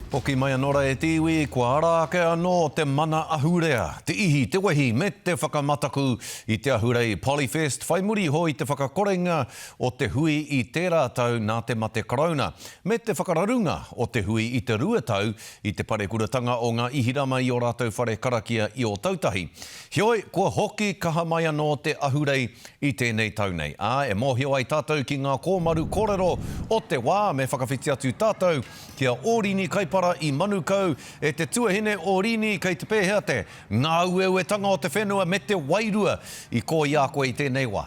Hoki mai anō ra e te iwi, kua ara ake anō te mana ahurea, te ihi, te wehi me te whakamataku i te ahurei Polyfest whai muri iho i te whakakorenga o te hui i tērā tau nā te mate karauna, me te whakararunga o te hui i te 2 tau i te parekuratanga o ngā Ihirama i ō rātou whare karakia i Ōtautahi. Heoi, kua hoki kaha mai anō te ahurei i tēnei tau nei, ā, e mōhio ai tātou ki ngā kōmaru kōrero o te wā me whakawhiti atu tātou ki a Ōrini Kaipara i Manukau, e te tuahine Ōrini, kei te pēhea te ngāueuetanga o te whenua me te wairua i kō i a koe i tēnei wā?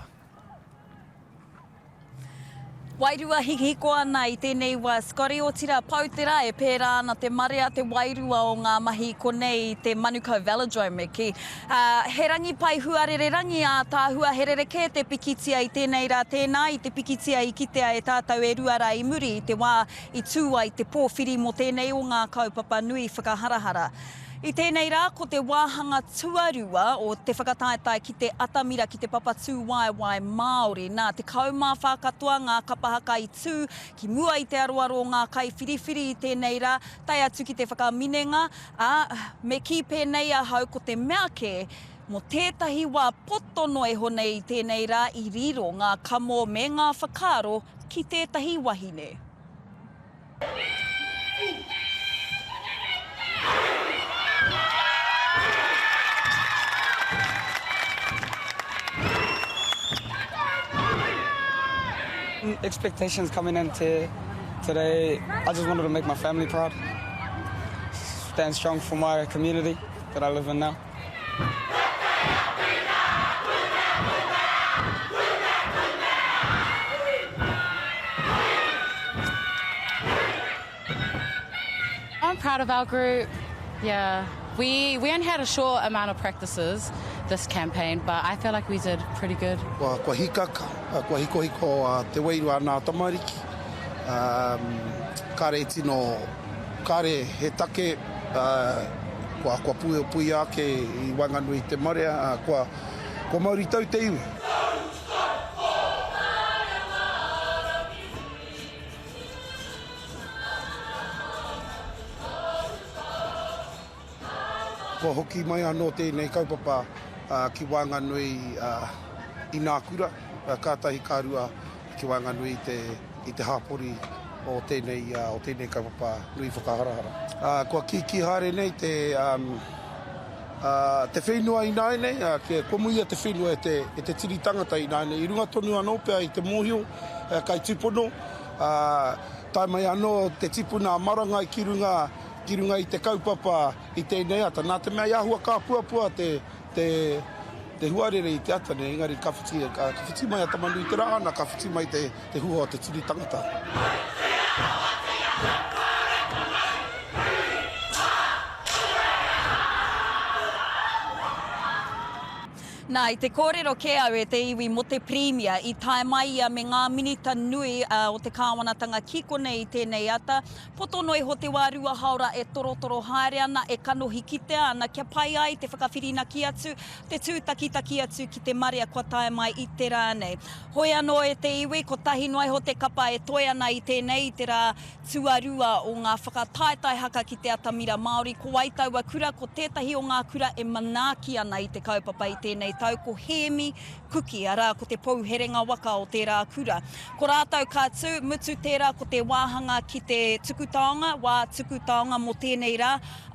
Wairua hihiko ana i tēnei wā Scotty, otirā pau te rā e pērā ana te marea, te wairua o ngā mahi i konei i te Manukau Velodrome me kī. Ā, he rangi pai huarere rangi ātaahua, he rerekē te pikitia i tēnei rā tēnā i te pikitia i kitea e tātou e rua rā i muri i te wā i tū ai te pōwhiri mō tēnei o ngā kaupapa nui whakaharahara. I tēnei rā, ko te wāhanga tuarua o te whakataetae ki te atamira ki te papa tūwaewae Māori. Nā, 14 katoa ngā kapa haka i tū ki mua i te aroaro o ngā kaiwhiriwhiri i tēnei rā, tae atu ki te whakaminenga, ā, me kī pēnei ahau ko te mea kē, mō tētahi wā poto noa iho nei i tēnei rā i riro ngā kamo me ngā whakaaro ki tētahi wahine. Expectations coming into today, I just wanted to make my family proud, stand strong for my community that I live in now. I'm proud of our group. Yeah, we, we only had a short amount of practices this campaign, but I feel like we did pretty good. Kua, kua hikaka, kua hikohiko te wairua a nā tamariki. Um, kare tino Kāre he take, kua, kua puia ake i waenganui i te marea, kua, kua mauritau te iwi. Kua hoki mai anō tēnei kaupapa ki waenganui i nā kura, kātahi ka rua ki waenganui i te, i te hāpori o tēnei, o tēnei kaupapa nui whakaharahara. Kua kīkī haere nei te, te whenua ināianei, kua muia te whenua e te, e te tini tangata ināianei, i runga tonu anō pea i te mōhio, kai tūpono, tae mai anō te tipuna a Marangai ki runga, ki runga i te kaupapa i tēnei ata. Nā te mea i āhua kāpuapua te, te, te huarere i te ata nei, engari ka whiti, ka whiti mai a Tamanuiterā ana, ka whiti mai te, te huha o te tini tangata. Nā, i te kōrero kē au e te iwi mō te Pirimia, i tae mai ia me ngā minita nui o te kāwanatanga ki konei i tēnei ata, Poto noa iho te wā rua haora e torotoro haere ana, e kanohi kitea ana kia pai ai te whakawhirinaki atu, te tūtakitaki atu ki te marea kua tae mai i te rā nei. Hoi anō e te iwi, kotahi noa iho te kapa e toe ana i tēnei i te rā tuarua o ngā whakataetae haka ki te atamira Māori. Ko wai taua kura? Ko tētahi o ngā kura e manaaki ana i te kaupapa i tēnei tau, ko Hēmi Kuki, arā, ko te pou herenga waka o tērā kura. Ko rātou ka tū, mutu tērā ko te wāhanga ki te tuku taonga, wā tuku taonga mō tēnei rā.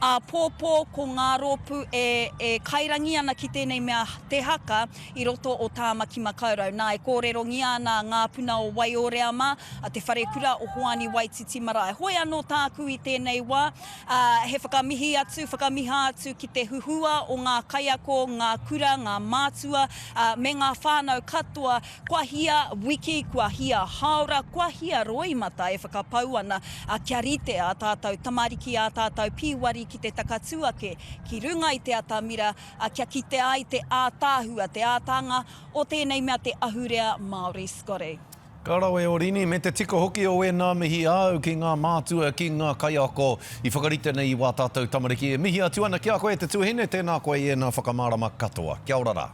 Āpōpō ko ngā rōpū e, e kairangi ana ki tēnei mea te haka i roto o Tāmaki Makaurau. Nā, e kōrerongia ana a Ngā Puna o Waiōrea mā, a Te Wharekura o Hoani Waititi Marae. Hoi anō tāku i tēnei wā, Ā, he whakamihi atu, whakamiha atu ki te huhua o ngā kaiako, ngā kura, ngā mātua, ā, me ngā whānau katoa, kua hia wiki, kua hia hāora, kua hia roimata e whakapau ana, ā, kia rite ā tātou tamariki, ā tātou pīwari ki te takatū ake ki runga i te atamira, ā, kia kitea ai te ātaahua, te ātanga o tēnei mea te ahurea Māori. Scotty. Ka rawe o Rini, me te tika hoki o ēnā mihi āu ki ngā mātua, ki ngā kaiako i whakarite nei i wā tātou tamariki. E mihi atu ana ki a koe e te tuahine, tēnā koe i ēnā whakamārama katoa. Kia ora rā.